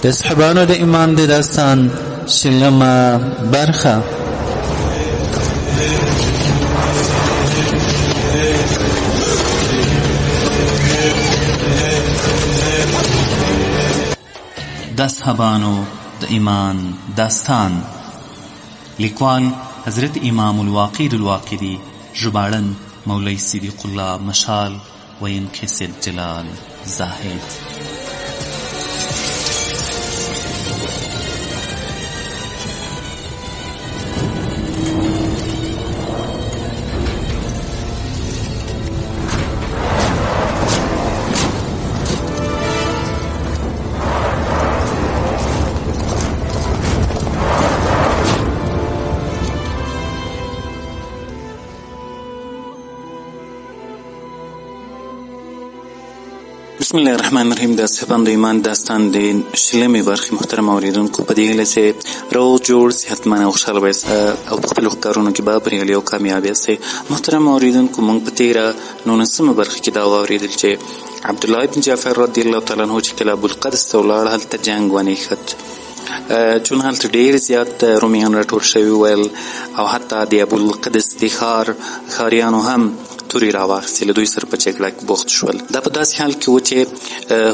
د اصحابانو د ایمان د داستان شلمه برخه. د اصحابانو د ایمان داستان، لیکوال حضرت امام الواقید الواقدي، ژباړن مولوي صدیق الله مشال، ویونکی سید جلال زاهد. بسم الله الرحمن الرحیم. د اصحابانو د ایمان داستان د شلمې برخې محترم اورېدونکو، په دې هیله چې روغ جوړ، صحتمند او خوشحاله به یاست او په خپلو کارونو کې به بریالي او کامیاب یاست. محترم اورېدونکو، موږ په تېره نولسمه برخه کې دا واورېدل چې عبدالله بن جعفر رضی الله تعالی عنه چې کله ابوالقدس ته ولاړ، هلته جنګ ونښت، چون هلته ډېر زیات رومیان راټول شوي ول او حتی د ابوالقدس د ښار ښاریانو هم تورې راواخیستې، له دوی سره په جګړه کې بوخت شول. دا په داسې حال کې و چې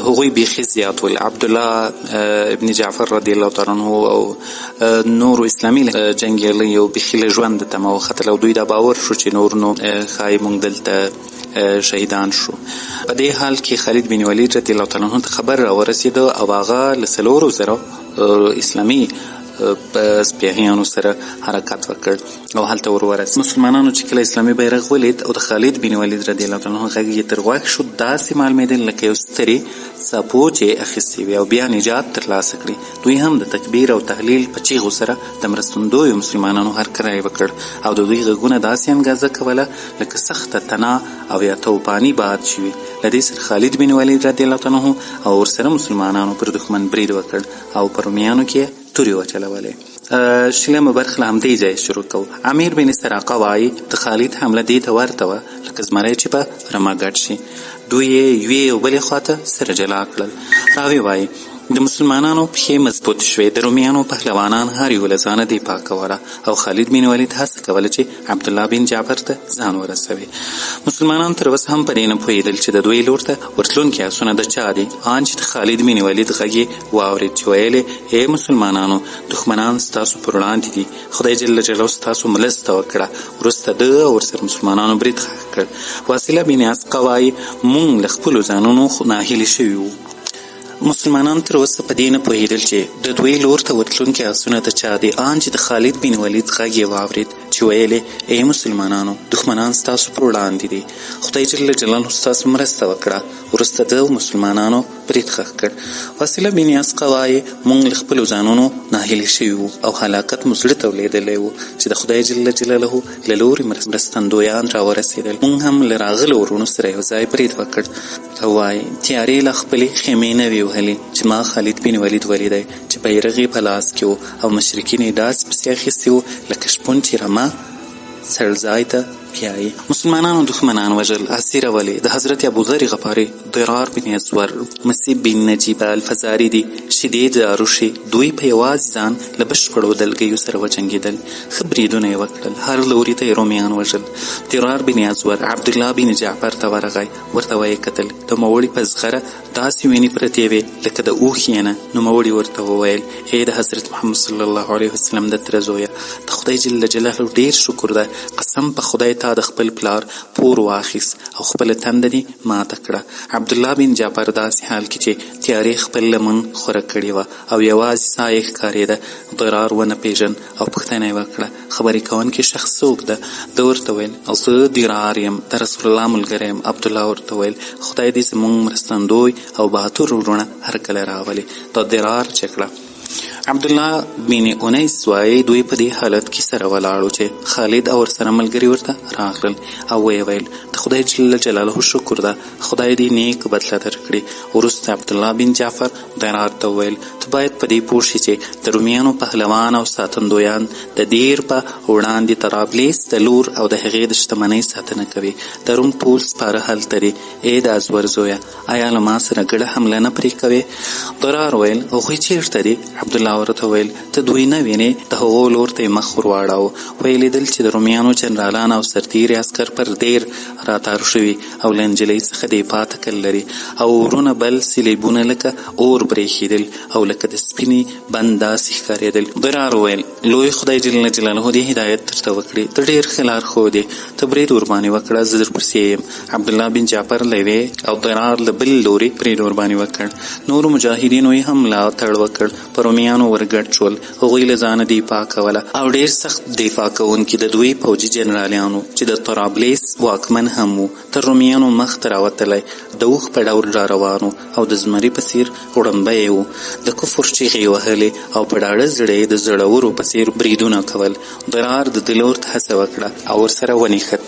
هغوی بیخي زیات ول. عبدالله ابن جعفر رضی الله تعالی عنه او نورو اسلامي جنګیالیو بیخي له ژونده تمه وختله او دوی دا باور شو چې نور نو ښایي موږ دلته شهیدان شو. په دې حال کې خالد بن ولید رضی الله تعالی عنه ته خبر راورسېده او هغه له 4000 اسلامي سپاهیانو سره حرکت وکړ او هلته ور ورسېد. مسلمانانو چې کله اسلامي بیرغ ولید او د خالد بن ولید رضی الله تعالی عنه غږ یې تر غوږ شو، داسې معلومېدل لکه یو سترې څپو چې اخیستې وي او بیا نجات ترلاسه کړي. دوی هم د تکبیر او تهلیل په چیغو سره د مرستندویو مسلمانانو هرکلی وکړ او د دوی غږونه داسې انګازه کوله لکه سخته تنا او یا توپاني باد چې وي. له دې سره خالد بن ولید رضی الله تعالی عنه او ورسره مسلمانانو پر دښمن برید وکړ او په رومیانو کې تورې وچلولې. شلمه برخه له همدې ځایه شروع کوو. امیر بن سراقه وایي د خالد حمله دې ته ورته وه لکه زمری چې په رمه ګډ شي. دوی یې یوې او بلې خواته سره جلا کړل. راوي وایي د مسلمانانو پښې مضبوط شوې، د رومیانو پهلوانان هر یو له ځانه دفاع کوله او خالد بن ولید هڅه کوله چې عبدالله بن جعفر ته ځان ورسوي. مسلمانان تر اوسه هم په دې نه پوهېدل چې د دوی لور ته ورتلونکي آسونه د چا دي، آن چې د خالد بن ولید غږ یې واورېد چې ویل یې ای مسلمانانو، دښمنان ستاسو پر وړاندې دي، خدای جل جلاله ستاسو مرسته وکړه. وروسته ده او ورسره مسلمانانو برید ښخ کړ. واصله بن اسقه وایي موږ له خپلو ځانونو ناهیلي شوي وو. مسلمانان تر اوسه په دې نه پوهېدل چې د دوی لور ته ورتلونکي آسونه د چا دي، آن چې د خالد بن ولید غږ یې واورېد چې ویل یې ای مسلمانانو، دښمنان ستاسو پر وړاندې دي، خدای جل جلاله ستاسو مرسته وکړه. وروسته ده او مسلمانانو برید ښخ کړ. واصله بن اسقه وایي موږ له خپلو ځانونو ناهیلي شوي وو او هلاکت مو زړه ته لوېدلی و چې د خدای جل جلاله له لوري مرستندویان راورسېدل. موږ هم له راغلو وروڼو سره یو ځای برید وکړ. او وایي تیارې لا خپلې خیمې نه وې وهلې چې ما خالد بن ولید ولیدی چې بیرغ یې په لاس کې و او مشرکین یې داسې پسې اخیستي وو لکه شپون چې رمه څړځای ته بیایي. مسلمانانو دښمنان وژل، اسیرولې. د حضرت ابوذر غفاري، ضرار بن ازور، مسیب بن نجیبه الفزاري دي، شیدې داروشي، دوی په یوازې ځان له بشپړو دلګیو سره وجنګېدل، ښه بریدونه یې وکړل، هر لوري ته یې رومیان وژل. ضرار بن ازور عبدالله بن جعفر ته ورغی، ورته ویې کتل، نوموړي په زغره داسې وینې پرتې وې لکه د اوښ ینه. نوموړي ورته وویل ای د حضرت محمد صلی الله علیه وسلم د تره زویه، د خدای جل جلاله ډېر شکر ده، قسم په خدای تا د خپل پلار پور واخیست او خپله تنده دې ماته کړه. عبدالله بن جعفر داسې حال کې چې تیارې خپل لمن خوره کړې وه او یوازې ساه یې ښکارېده، ضرار ونه پېژند او پوښتنه یې وکړه خبرې کوونکی شخص څوک ده؟ ده ورته ویل زه ضرار یم، د رسول الله ملګری یم. عبدالله ورته ویل خدای دې زموږ مرستندوی او باتور وروڼه هرکله راولي. د ضرار جګړه. عبدالله بن انیس وایي دوی په دې حالت کې سره ولاړو چې خالد او ورسره ملګري ورته راغلل او ویې ویل د خدای جل جلاله شکر ده، خدای دې نیک بدله درکړي. وروسته عبدالله بن جعفر ضرار ته وویل ته باید په دې پوه شې چې د رومیانو پهلوان او ساتندویان د دیر په وړاندې طرابلیس د لور او د هغې د شتمنۍ ساتنه کوي. د روم ټول سپاره هلته دي. ای د ازور زویه، آیا له ما سره ګډه حمله نه پرې کوې؟ ضرار ویل هغوی چیرته دي؟ عبدالله ورته ویل ته دوی نه وینې؟ د هغو لور ته یې مخ ور واړاوه. ویې لیدل چې د رومیانو جنرالان او سرتېري عسکر پر دیر راتار شوي او له نجلۍ څخه دفاع تکل لري او اورونه بل سلیبونه لکه اور برېښېدل او لکه د سپینې بند داسې ښکارېدل. ضرار وویل لوی خدای جل جلاله دې هدایت درته وکړي، ته ډېر ښه لارښود یې، ته برید ورباندې وکړه، زه درپسې یم. عبدالله بن جعفر له یوې او ضرار له بل لوري برید ورباندې وکړ. نورو مجاهدینو یې هم ملاتړ وکړ، پر رومیانو ورګډ شول. هغوی له ځانه دفاع کوله او ډېر سخت دفاع کوونکي د دوی پوځي جنرالیان وو چې د طرابلیس واکمن هم وو. تر رومیانو مخته راوتلی د اوښ په ډول را روان وو او د زمري په څېر وړمبی وو. د کفر چیغې یې وهلې او په ډاډه زړه یې د زړورو په څېر بریدونه کول. ضرار د ده لور ته هڅه وکړه او ورسره ونښت.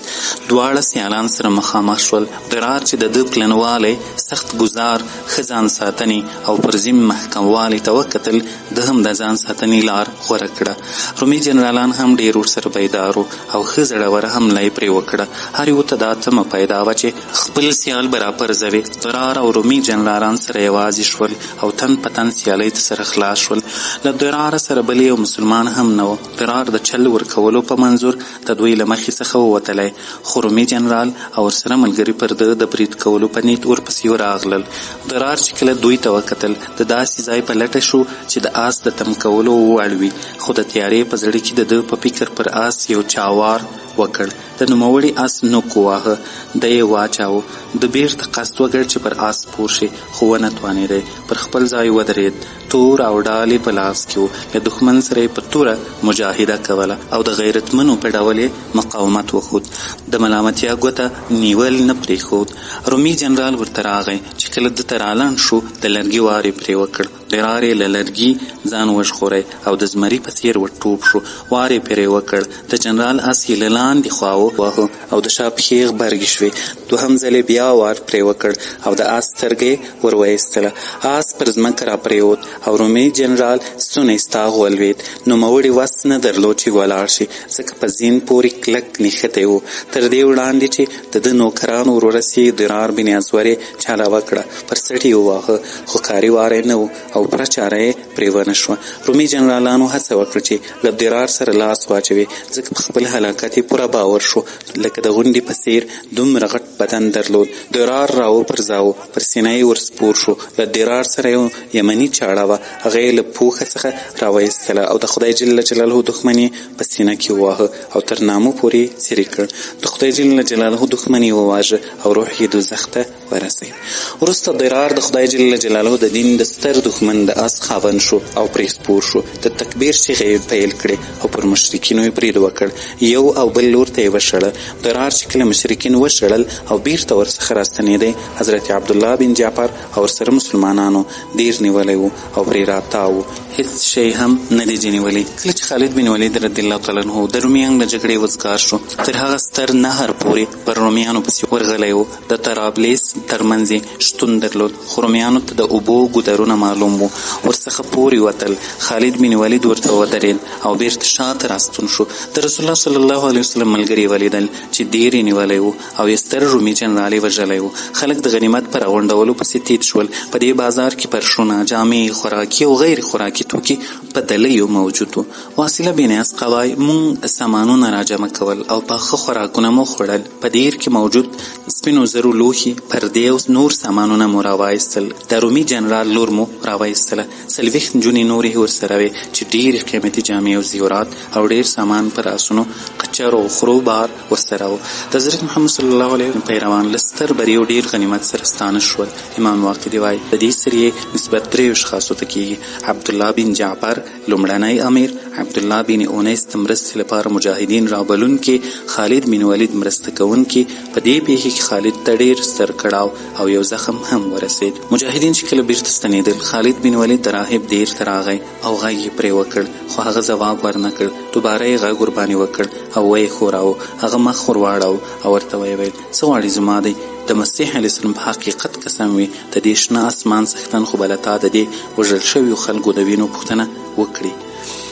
دواړه سیالان سره مخامخ شول. ضرار چې د ده پلنوالی، سخت ګوزار، ښه ځان ساتنې او پر ذم محکموالي ته وکتل، ده هم د ځان ساتنې لار غوره کړه. رومي جنرالان هم ډېر ورسره بیدار وو او ښه زړوره حمله یې پرې وکړه. هر یو ته دا تمه پیدا وه چې خپل سیال به راپرځوي. ضرار او رومي جنرالان سره یوازې شول او تن په تن سیالۍ ته سره خلاص شول. له ضرار سره بل یو مسلمان هم نه و. ضرار د چل ورکولو په منظور د دوی له مخې څخه ووتلی، خو رومي جنرال او ورسره ملګري پر ده د برید کولو په نیت ورپسې راغلل. ضرار چې کله دوی ته وکتل، د داسې ځای په لټه شو چې د آس د تم کولو وړ وي، خو د تیارې په زړه کې د ده په فکر پر آس یو چا وار وکړ. د نوموړي آس نوک وواهه، دی یې واچاوه. ده بیرته قصد وکړ چې پر آس سپور شي، خو ونه توانېدی. پر خپل ځای ودرېد، تور او ډال یې په لاس کې و. له دښمن سره یې په توره مجاهده کوله او د غیرتمنو په ډول یې مقاومت وښود. د ملامتیا ګوته نیول نه پرېښود. رومي جنرال ورته راغی چې کله ده ته رالنډ شو، د لرګي وار یې پرې وکړ. ضرار یې له لرګي ځان وژغوری او د زمري په څېر ورټوپ شو. وار یې پرې وکړ. د جنرال آس یې له لاندې خوا وواهه او د شا پښې غبرګې شوې. دوهم ځل یې بیا وار پرې وکړ او د آس سترګه یې ور وایستله. آس پر ځمکه راپرېوت او رومي جنرال ستونی ستاغ ولوېد. نوموړي وس نه درلود چې ولاړ شي، ځکه په زین پورې کلک نښتی و. تر دې وړاندې چې د ده نوکران ور ورسي، ضرار بن ازور یې چالاوه کړه، پر څټ یې وواهه، خو کاري وار یې نه و او پوره چاره یې پرې ونه شوه. رومي جنرالانو هڅه وکړه چې له ضرار سره لاس واچوي، ځکه په خپل هلاکت یې پوره باور شو. لکه د غونډې په څېر دومره غټ بدن درلود. ضرار راوپرځاوه، پر سینه یې ورسپور شو. له ضرار سره یو یمني چاړه وه، هغه یې له پوښه څخه راوایستله او د خدای جل جلاله دښمن یې په سینه کې وواهه او تر نامو پورې څیرې کړ. د خدای جل جلاله دښمن یې وواژه او روح یې دوزخ ته ورسېد. وروسته ضرار د خدای جل جلاله د دین د ستر دښمن د آس خاوند شو او پرې سپور شو. د تکبیر چیغې یې پیل کړې او پر مشرکینو یې برید وکړ. یو او بل لور ته یې وشړل. ضرار چې کله مشرکین وشړل او بیرته ورڅخه راستنېدی، حضرت عبدالله بن جعفر او ورسره مسلمانانو ډېر نیولی و او پرې راتاو و، هیڅ شی هم نه دی نیولی. کله چې خالد بن ولید رضی الله تعالی عنه د رومیانو له جګړې وزګار شو، تر هغه ستر نهر پورې پر رومیانو پسې ورغلی و. د طرابلیس ترمنځ یې شتون درلود، خو رومیانو ته د اوبو ګودرونه معلوم وو، ورڅخه پورې وتل. خالد بن ولید ورته ودرېد او بیرته شاته راستون شو. د رسول الله صلی الله علیه وسلم ملګري ولیدل چې ډېر یې نیولی و او یې ستر رومي جنرال یې وژلی و. خلک د غنیمت په راغونډولو پسې تیت شول. په دې بازار کې فرشونه، جامې، خوراکي او غیر خوراکي توکي په دلیو موجود وو. واصله بن اسقع وایي موږ سامانونه راجمع کول او پاخه خوراکونه مو خوړل. په دیر کې موجود سپینو زرو لوښي، پردې او نور سامانونه مو راوایستل. د رومي جنرال لور مو راوایستله. 40 نجونې نورې ورسره وې چې ډېرې قیمتي جامې او زیورات او ډېر سامان پر آسونو، قچرو او خرو بار ورسره و. د حضرت محمد صلی الله علیه وسلم پیروان له ستر بري او ډېر غنیمت سره ستانه شول. امام واقدي وایي د دې سریې نسبت درېیو اشخاصو ته کېږي: عبدالله بن جعفر، لومړنی امیر عبدالله بن انیس د مرستې لپاره مجاهدین رابلونکي خالد بن ولید مرسته کوونکي. په دې پېښې کې خالد ته ډېر ستر کړاو او یو زخم هم ورسېد. مجاهدین چې کله بیرته ستنېدل، خالد بن ولید د راهب دیر ته راغی او غږ یې پرې وکړ، خو هغه ځواب ورنه کړ. دوباره یې غږ ورباندې وکړ او ویې ښوراوه. هغه مخ ورواړاوه او ورته ویې ویل: څه غواړې زما دی؟ د مسیح علیه السلام په حقیقت قسم وي، د دې شنه اسمان څښتن خو به له تا د دې وژل شویو خلکو د وینو پوښتنه وکړي.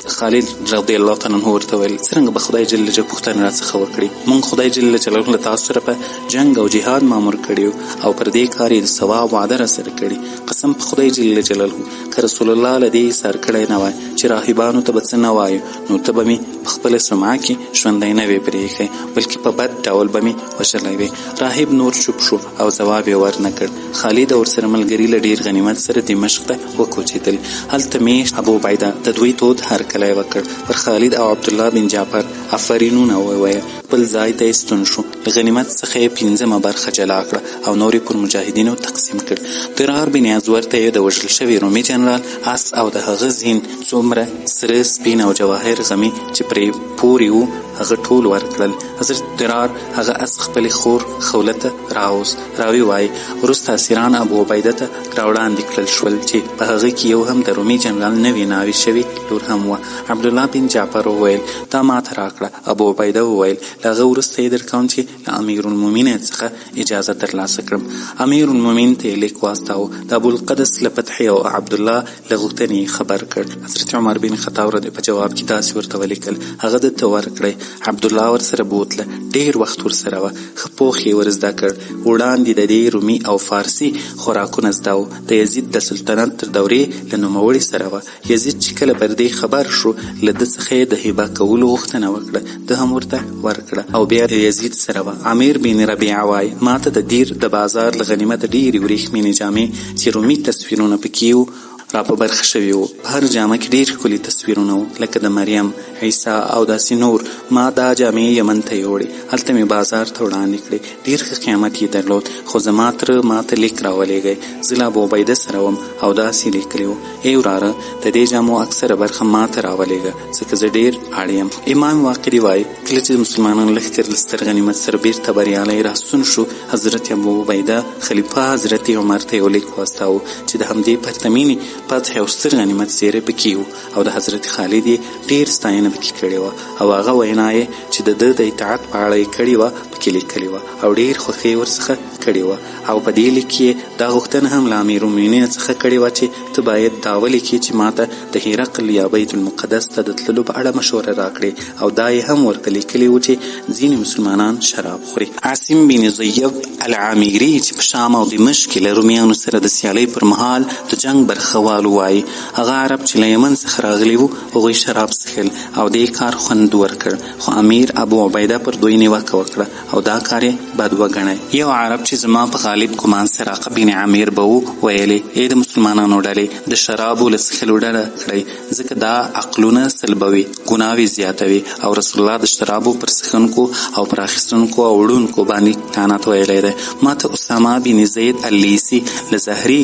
خالد رضی الله تعالی عنه ورته ویل: څرنګه به خدای جل جلاله پوښتنه راڅخه وکړي؟ موږ خدای جل جلاله له تاسو سره په جنګ او جهاد مامور کړي یو او پر دې کار یې د ثواب وعده راسره کړې. قسم په خدای جل جلاله که رسول الله له دې ایسار کړی نه وای چې راهبانو ته به څه نه وایو، نو ته به مې په خپله صومعه کې ژوندی نه وې پرې ایښی، بلکې په بد ډول به مې وژلی وې. راهب نور چوپ شو او ځواب یې ورنه کړ. خالد او ورسره ملګري له ډېر غنیمت سره دمشق ته وکوچېدل. هلته مېشت ابو عبیده د دوی تود هرکلی وکړ، پر خالد او عبدالله بن جعفر آفرینونه وویل، خپل ځای ته یې ستون شو. له غنیمت څخه یې پنځمه برخه جلا کړه او نور یې پر مجاهدینو تقسیم کړ. ضرار بن ازور ته یې د وژل شوي رومي جنرال اس او د هغه زین څومره سره، سپین او جواهر غمي چې پرې پورې وو، هغه ټول ورکړل. حضرت ضرار هغه اس خپلې خور خوله ته راوست. راوي وایي: وروسته اسیران ابو عبیده ته راوړاندې کړل شول چې په هغه کې یو هم د رومي جنرال نوې ناوې شوې لور هم وه. عبدالله بن جعفر وویل: دا ماته راکړه. ابو عبیده وویل: له هغه وروسته یې درکوم چې له امیرالمؤمنین څخه اجازه ترلاسه کړم. امیرالمؤمنین ته یې لیک واستاوه، د ابوالقدس له فتحې او عبدالله له غوښتنې یې خبر کړ. حضرت عمر بن خطاب رضی په جواب کې داسې ورته ولیکل: هغه ده ته ورکړئ. عبدالله ورسره بوتله، ډېر وخت ورسره وه، ښه پوخ یې ور زده کړ. وړاندې د دې رومي او فارسي خوراکونه زده وو. د یزید د سلطنت تر دورې له نوموړي سره وه. یزید چې کله پر دې خبر شو، له ده څخه یې د هبه کولو غوښتنه وکړه، ده هم ورته ورکړه او بیا د یزید سره وه. عامر بن ربیعه وایي: ماته د دیر د بازار له غنیمته ډېرې ورېښمینې جامې چې رومي تصویرونه پکې وو را په برخه شوي وو. په هر جامه کې ډېر ښکلي تصویرونه وو، لکه د مریم، عیسی او داسې نور. ما دا جامې یمن ته یوړې، هلته مې بازار ته وړاندې کړې، ډېر ښه قیمت یې درلود. خو زما تره ما ته لیک راولېږی، زه له ابو عبیده سره وم او داسې لیکلي وو: ای وراره، د دې جامو اکثره برخه ما ته راولېږه، ځکه زه ډېر اړ یم. امام واقدي وایي: کله چې د مسلمانانو لښکر له ستر غنیمت سره بیرته بریالی راستون شو، حضرت ابو عبیده خلیفه حضرت عمر ته یو لیک واستاوه چې د همدې پرتمینې فتح او ستر غنیمت زیری پکې وو او د حضرت خالد یې ډېر ستاینه پکې کړې وه او هغه وینا یې چې د ده د اطاعت په اړه یې کړې وه پکې لیکلې وه او ډېر خوښي یې ورڅخه کړې وه. او په دې لیک کې یې دا غوښتنه هم له امیرالمؤمنین څخه کړې وه چې ته باید دا ولیکې چې ما ته د هرقل یا بیت المقدس ته د تللو په اړه مشوره راکړې، او دا یې هم ورته لیکلي وو چې ځینې مسلمانان شراب خوري. عاصم بن ضیب العامري چې په شام او دمشق کې له رومیانو سره د سیالۍ پر مهال د جنګ برخه والو وایي: هغه عرب چې له یمن څخه راغلي وو، هغوی شراب څښل او دې کار خوند ورکړ، خو امیر ابو عبیده پر دوی نیوکه وکړه او دا کار یې بد وګڼی. یو عرب چې زما په غالب ګمان سراقه بن عامر به و، ویلې: ای د مسلمانانو ډلې، د شرابو له څښلو ډډه کړئ، ځکه دا عقلونه سلبوي، ګناوې زیاتوي، او رسول الله د شرابو پر څښونکو او پر اخیستونکو او وړونکو باندې لعنت ویلی دی. ما ته اسامه بن زید اللیثي له زهري،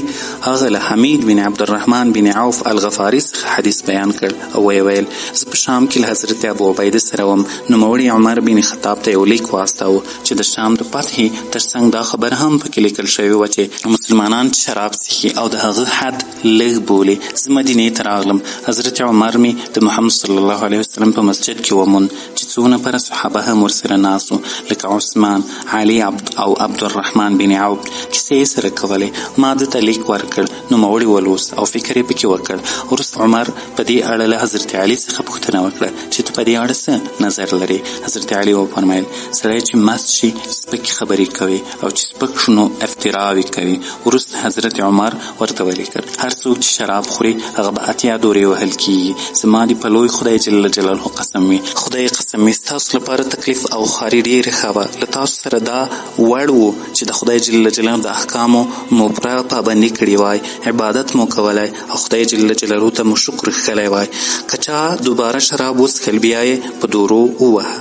هغه له حمید بن عبدالرحمن بن عوف الغفاري څخه حدیث بیان کړ او ویې ویل: زه په شام کې له حضرت ابو عبیده سره وم. نوموړي عمر بن خطاب ته یو لیک واستاوه چې د شام د فتحې ترڅنګ دا خبره هم پکې لیکل شوې وه چې مسلمانان شراب څښي او د هغه حد لږ بولي. زه مدینې ته راغلم، حضرت عمر مې د محمد صلی الله علیه وسلم په مسجد کې وموند چې څو نفره صحابه هم ورسره ناست وو، لکه عثمان، علي او عبدالرحمن بن عوف. کیسې یې سره کولې. ما ده ته لیک ورکړ، نوموړي ولوست او فکر یې پکې وکړ. وروسته عمر په دې اړه له حضرت علي څخه پوښتنه وکړه چې ته په دې اړه څه نظر لرې؟ حضرت علي وفرمایل: سړی چې مست شي سپکې خبرې کوي او چې سپک شو نو افتراوې کوي. وروسته حضرت عمر ورته ولیکل: هر څوک چې شراب خوري هغه به 80 دورې وهل کیږي. زما دې په لوی خدای جل جلاله قسم وي، خدای قسم وي، ستاسو لپاره تکلیف او خواري ډېره ښه وه. له تاسو سره دا وړ وو چې د خدای جل جلاله د احکامو مو پوره پابندي کړې وای، عبادت مو کولای او خدای جل جلاله ته مو شکر کښلی وای. که چا دوباره شراب وڅښل بیا یې په دورو ووهه.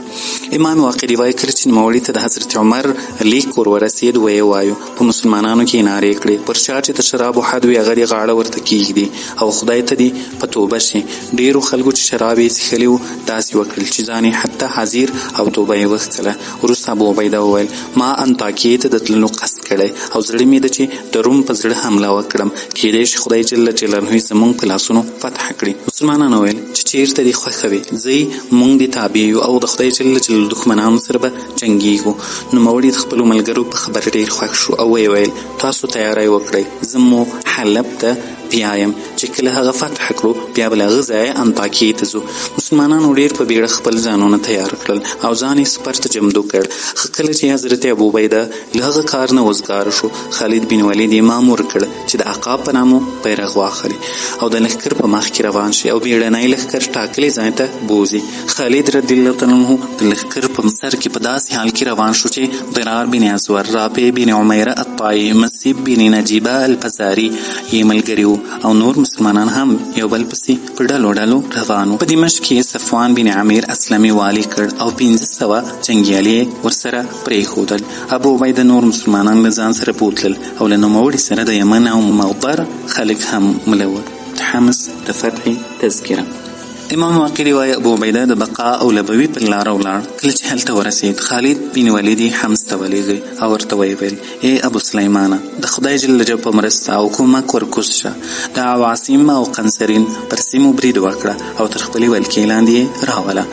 امام واقدي وایي کله چې نوموړي ته د حضرت عمر لیک ور ورسېد، ویې وایو په مسلمانانو کې یې نارې کړې، پر چا چې د شرابو حد وي هغه دې غاړه ورته کېږدي او خدای ته دې په توبه شي. ډېرو خلکو چې شراب یې څښلي وو داسې وکړل چې ځان یې حد ته حاضر او توبه یې وکښله. وروسته ابو عبیده وویل، ما انطاکیې ته د تللو قصد کړی او زړه مې ده چې د روم په زړه حمله وکړم، کېدای شي خدای جل جلاله یې زموږ په لاسونو فتح کړي. مسلمانانو ویل چې چېرته دې خوښه وي ځئ، موږ دې تابع یو او د خدای جل جلاله دښمنانو سره به جنګېږو. نوموړي د خپلو ملګرو په خبره ډېر خوښ شو او ویې ویل، تاسو تیاری وکړئ، زه مو حلب ته بیایم، چې کله هغه فتح کړو بیا به له هغه ځایه انطاکیې ته ځو. مسلمانانو ډېر په بیړه خپل ځانونه تیار کړل او ځان یې سفر ته چمتو کړ. خو کله چې حضرت ابو عبیده له هغه کار نه وزګار شو، خالد بن ولید یې مامور کړ چې د عقاب په نامه بیرغ واخلي او د لښکر په مخ کې روان شي او بیړنی لښکر ټاکلي ځای ته بوځي. خالد رضی الله تعالی عنه د لښکر په سر کې په داسې حال کې روان شو چې ضرار بن ازور، رافع بن عمیره الطايي، مسیب بن نجیبه الفزاري یې ملګري وو او نور مسلمانان هم یو بل پسې په ډلو ډلو روان وو. په دمشق کې یې صفوان بن عمیر اسلمي والي کړ او 500 جنګیالي یې ورسره پرېښودل. ابو عبیده نور مسلمانان له ځان سره بوتلل او له نوموړي سره د یمن او مضر خلک هم مله وو. د حمص د فتحې تذکره. امام واقدي وایي ابو عبیده د بقا او لبوي پر لاره ولاړ. کله چې هلته ورسېد، خالد بن ولید یې حمص ته ولېږی او ورته ویې ویل، ای ابو سلیمانه، د خدای جل جلاله په مرسته او کومک ورکوز شه، د عواصم او قنسرین پر سیمو برید وکړه او تر خپلې ولکې لاندې یې راوله.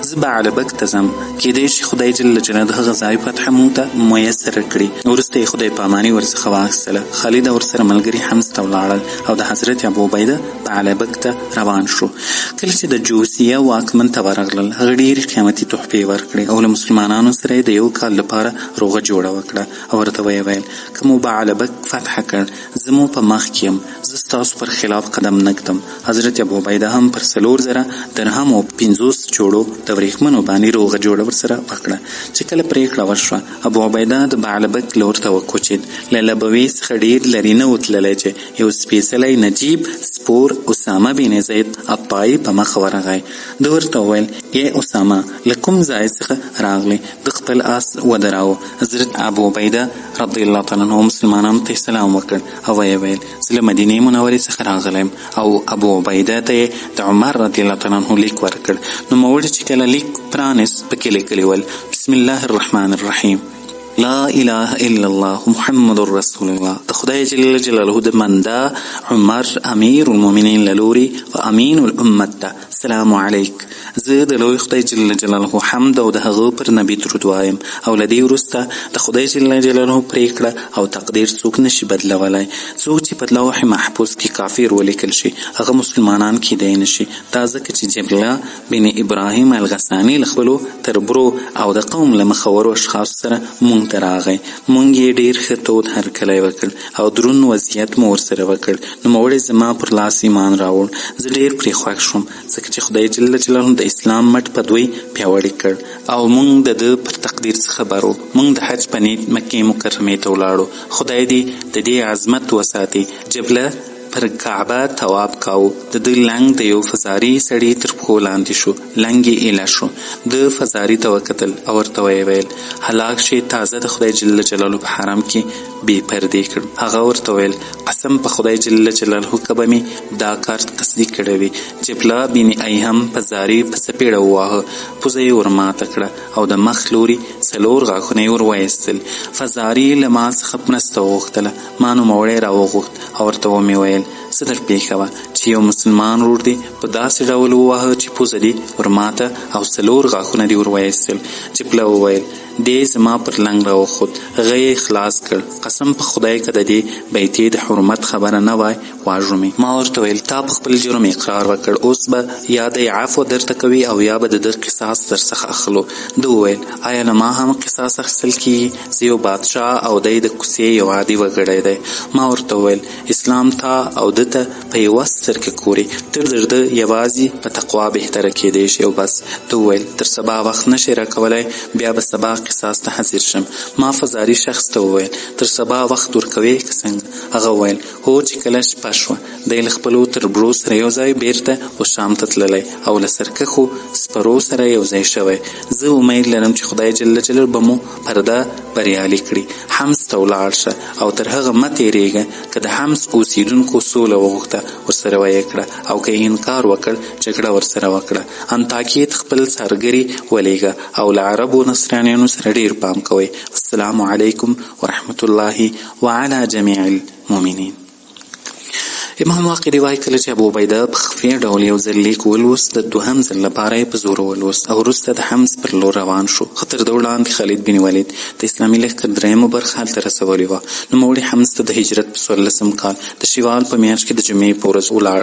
زه بعلبک ته ځم، کېدای شي خدای جل جلاله د هغه ځای فتح موږ ته میسره کړي. وروسته یې خدای پاماني ورڅخه واخیستله. خالد او ورسره ملګري حمص ته ولاړل او د حضرت ابو عبیده بعلبک ته روان شو. کله چې د جوسیه واکمن ته ورغلل، هغه ډېرې قیمتي تحفې ورکړې او له مسلمانانو سره یې د یو کال لپاره روغه جوړه وکړه او ورته ویې ویل، که مو بعلبک فتح کړ، زه مو په مخ کې یم، زه ستاسو پر خلاف قدم نه ږدم. حضرت ابو عبیده هم پر 4000 درهم او 50 جوړو د ورېښمنو باندې روغه جوړه ورسره وکړه. چې کله پرېکړه وشوه، ابو عبیده د بعلبک لور ته وکوچېد. له لبوې څخه ډېر لرې نه و تللی چې یو سپېڅلی نجیب سپور اسامه بن زید الطایي په مخه ورغی. ده ورته وویل، ای اسامه، له کوم ځای څخه راغلی؟ ده خپل آس ودراوه. حضرت ابو عبیده رضی الله تعالی عنه مسلمانانو ته سلام وکړ او ویې ویل، زه له مدینې منورې څخه راغلی یم. او ابو عبیده ته یې د عمر رضی الله تعالی عنه لیک ورکړ. نوموړي چې کله لیک پرانیست، پکې لیکلي ول، بسم الله الرحمن الرحیم، لا اله الا الله محمد رسول الله. د خدای جل جلاله د بنده عمر امیر المؤمنین له لوري و امین الامت ته سلام علیک. زه د لوی خدای جل جلاله حمد او د هغه پر نبي درود وایم او له دې وروسته د خدای جل جلاله پرېکړه او تقدیر څوک نشي بدلولی. څوک چې په لوح محفوظ کې کافر ولیکل شي، هغه مسلمانان کېدای نشي. دا ځکه چې جبله بن ابراهیم الغساني له خپلو تربرو او د قوم له مخورو اشخاصو سره مونږ ته راغی. مونږ یې ډېر ښه تود هرکلی وکړ او درون وضعیت مو ورسره وکړ. نوموړی زما پر لاس ایمان راوړ. زه ډېر پرې خوښ شوم، ځکه چې خدای جل جلاله د اسلام مټ په دوی پیاوړی کړ او مونږ د ده پر تقدیر څخه خبر وو. مونږ د حج په نیت مکې مکرمې ته ولاړو. خدای دې د دې عظمت وساتي. جبله پر کعبه طواف کاوه. د ده لنګ د یو فزاري سړي تر پښو لاندې شو. لنګ یې ایله شو. ده فزاري ته وکتل او ورته ویې ویل، هلاک شې، تازه د خدای جل جلاله په حرم کې بې پردې کړم. هغه ورته ویل، قسم په خدای جل جلاله که به مې دا کار قصدي کړی وي. جبله بن ایهم فزاري په څپېړه وواهه، پوزه یې ورماته کړه او د مخ لوري 4 غاښونه یې ور وایستل. فزاري له ما څخه مرسته وغوښتله. ما نوموړی راوغوښت او ورته ومې ویل، څه در پېښه وه چې یو مسلمان ورور دې په داسې ډول وواهه چې پوزه دې ورماته او 4 غاښونه دې ور وایستل؟ جبله وویل، دی زما پر لنګ راوخوت، هغه یې خلاص کړ. قسم په خدای که د دې بیتې د حرمت خبره نه وای، واژو مې. ما ورته ویل، تا په خپل جرم اقرار وکړ، اوس به یا دی عفو درته کوي او یا به د ده قصاص در څخه اخلو. ده وویل، آیا له ما هم قصاص اخیستل کېږي؟ زه یو بادشاه او دی د کوڅې یو عادي وګړی دی. ما ورته وویل، اسلام تا او ده ته په یوه سترګه ګوري، ته تر ده یوازې په تقوا بهتره کېدای شي او بس. ده وویل، تر سبا وخت نه شې راکولی، بیا به سبا قصاص ته حاضر شم. ما فزاري شخص ته وویل، تر سبا وخت ورکوې که څنګه؟ هغه وویل، هو چې کله شپه شوه، دی له خپلو تربرو سره یو ځای بېرته وشام ته تللی او له سرکښو سپرو سره یو ځای شوی. زه امید لرم چې خدای جل جلاله به مو پرده بریالي کړي. حمص ته ولاړ شه او تر هغه مه تېرېږه، که د حمص اوسېدونکو سوله وغوښته ورسره ویې کړه او که یې انکار وکړ جګړه ورسره وکړه. انطاکیې ته خپل څارګري ولېږه او له عربو نصرانیانو سره ډېر پام کوئ. والسلام علیکم ورحمة الله وعلی جمیع المؤمنین. امام واقدي وايي، کله چې ابو عبیده په خفیه ډول یو ځل لیک ولوست، د دوهم ځل لپاره یې په زوره ولوست او وروسته د حمص پر لور روان شو. خو تر ده وړاندې خالد بن ولید د اسلامي لښکر درېیمه برخه هلته رسولې وه. نوموړي حمص ته د هجرت په څوارلسم کال د شوال په میاشت کې د جمعې په ورځ ولاړ.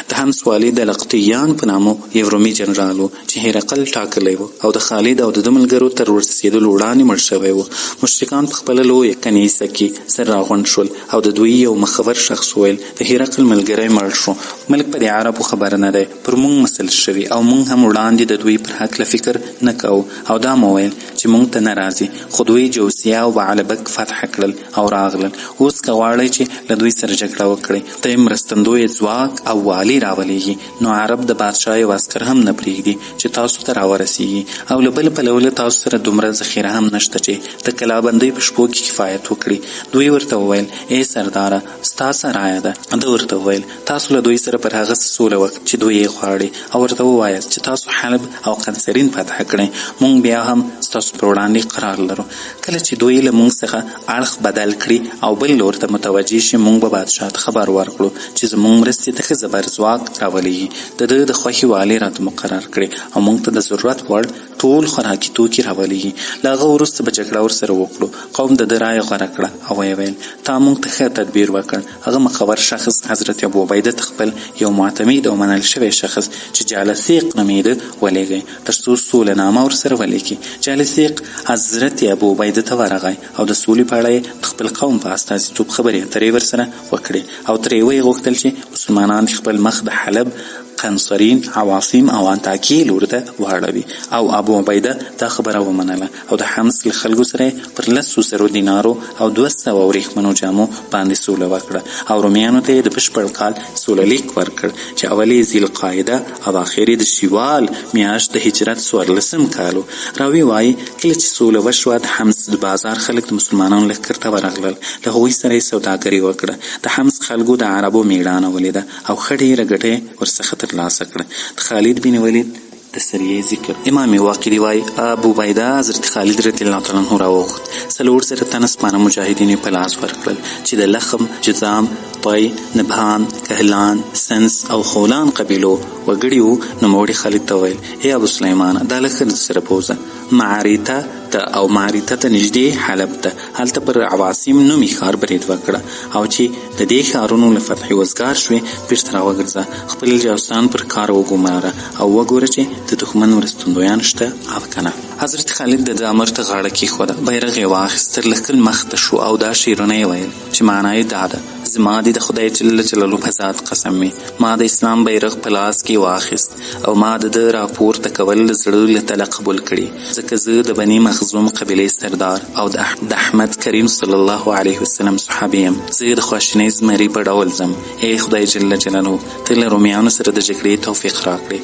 د حمص والي د لقطیان په نامه یو رومي جنرال و چې هرقل ټاکلی و او د خالد او د ده ملګرو تر ورسېدلو وړاندې مړ شوی و. مشرکان په خپله لویه کنیسه کې سره راغونډ شول او د دوی یو مخور شخص وویل، د هرقل ملګری مړ شو، ملک په دې عربو خبر نه دی، پر مونږ مسلط شوي او مونږ هم وړاندې د دوی پر هکله فکر نه کاوه او دا مو ویل چې مونږ ته نه راځي، خو دوی جوسیه او بعلبک فتح کړل او راغلل، اوس که غواړئ چې له دوی سره جګړه وکړئ، ته یې مرستندوی ځواک او والي راولېږي، نو عرب د بادشاه یو عسکر هم نه پرېږدي چې تاسو ته راورسېږي او له بل پلوه له تاسو سره دومره ذخیره هم نشته چې د کلابندۍ په شپو کې کفایت وکړي. دوی ورته وویل، ای سرداره! ستا څه رایه ده؟ ده ورته وویل، تاسو له دوی سره پر هغه څه سوله وکړئ چې دوی یې غواړي او ورته ووایاست چې تاسو حلب او قنسرین فتح کړئ، مونږ بیا هم ستاسو پر وړاندې قرار لرو. کله چې دوی له مونږ څخه اړخ بدل کړي او بل لور ته متوجه شي، مونږ به بادشاه ته خبر ورکړو چې زمونږ مرستې ته ښه زبرځواک راولېږي، د ده د خوښې والي راته مقرر کړي او مونږ ته د ضرورت وړ ټول خوراکي توکي راولېږي. له هغه وروسته به جګړه ورسره وکړو. قوم د ده رایه غوره کړه او ویې ویل، تا مونږ ته ښه تدبیر وکړ. هغه مخور شخص حضرت ابو عبیده ته خپل یو معتمد او منل شوی شخص چې جالثیق نومېده ولېږی تر څو سوله نامه ورسره ولیکي. جالثیق حضرت ابو عبیده ته ورغی او د سولې په اړه یې د خپل قوم په استازیتوب خبرې اترې ورسره وکړې او ترې ویې غوښتل چې مسلمانان دې خپل مخ د حلب، قنصرین، عواصم او انطاکیې لور ته واړوي او ابو عبیده دا خبره ومنله او د حمص له خلکو سره یې پر لسو زرو دینارو او 200 ورېښمنو جامو باندې سوله وکړه او رومیانو ته یې د بشپړ کال سوله لیک ورکړ چې اول یې ذي القاعده او اخر یې د شوال میاشت د هجرت څوارلسم کال و. راوي وايي، کله چې سوله وشوه، د حمص د بازار خلک د مسلمانانو لښکر ته ورغلل، له هغوی سره یې سوداګري وکړه. د حمص خلکو د عربو مېړانه ولیده او ښه ډېره ګټه یې ورڅخه ترلاسه کړه. د خالد بن ولید د سریې ذکر. امام واقدي وايي، ابو عبیده حضرت خالد رضی الله تعالی عنه راوغوښت، 4000 تنه سپاره مجاهدین یې په لاس ورکړل چې د لخم، جذام، طی، نبهان، کهلان، سنس او خولان قبیلو وګړي وو. نوموړي خالد ته وویل، ای ابو سلیمانه، دا لښکر در سره بوځه معریته ته او معریته ته نږدې حلب ته، هلته پر عواصم نومي ښار برید وکړه او چې د دې ښارونو له فتحې وزګار شوې بېرته راوګرځه، خپل جاسوسان پر کار وګماره او وګوره چې د دښمن مرستندویان شته او که نه. حضرت خالد د ده امر ته غاړه کېښوده، بیرغ یې واخیست، تر لښکر مخته شو او دا شعرونه یې ویل چې معنا یې دا ده: زما دې د خدای جل جلاله په ذات قسم وي، ما د اسلام بیرغ په لاس کې واخیست او ما د ده راپورته کول له زړه له تله قبول کړي، ځکه زه د بني مخزوم قبیلې سردار او د احمد کریم صلی الله علیه وسلم صحابي یم. زه د خواشینۍ زمري په ډول ځم. ای خدای جل جلاله، ته له رومیانو سره د جګړې توفیق راکړې.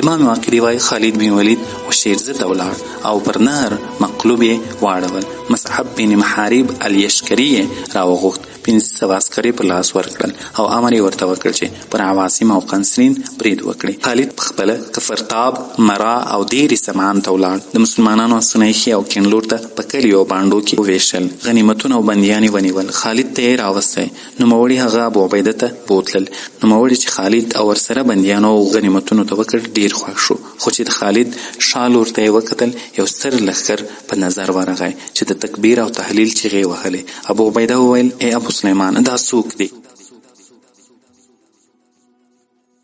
امام واقدي وايي، خالد بن ولید وشیرزه ته ولاړ او پر نهر مقلوب یې واړول. مصعب بن محارب الیشکري یې راوغوښت، 500 عسکر یې په لاس ورکړل او امر یې ورته وکړ چې پر عواصم او قنسرین برید وکړي. خالد په خپله کفرتاب، مرا او دیر سمعان ته ولاړ. د مسلمانانو اسونه یې ښي او کیڼ لور ته په کلیو او بانډو کې وویشل، غنیمتونه او بندیان یې ونیول، خالد ته یې راوستی. نوموړي هغه ابو عبیده ته بوتلل. نوموړي چې خالد او ورسره بندیانو او غنیمتونو ته وکړ ډېر خوښ شو، خو چې د خالد شا لور ته یې وکتل یو ستر لښکر په نظر ورغی چې د تکبیر او تهلیل چیغې وهلې. ابو عبیده وویل، ای ابو سلیمان، دا څوک دي؟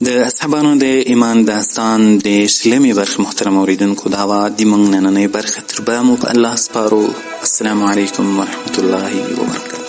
د اصحابانو د ایمان داستان د شلمې برخې محترم اورېدونکو، دا وه د موږ نننۍ برخه. تر بیا مو په الله سپارو. السلام علیکم ورحمت الله وبرکاته.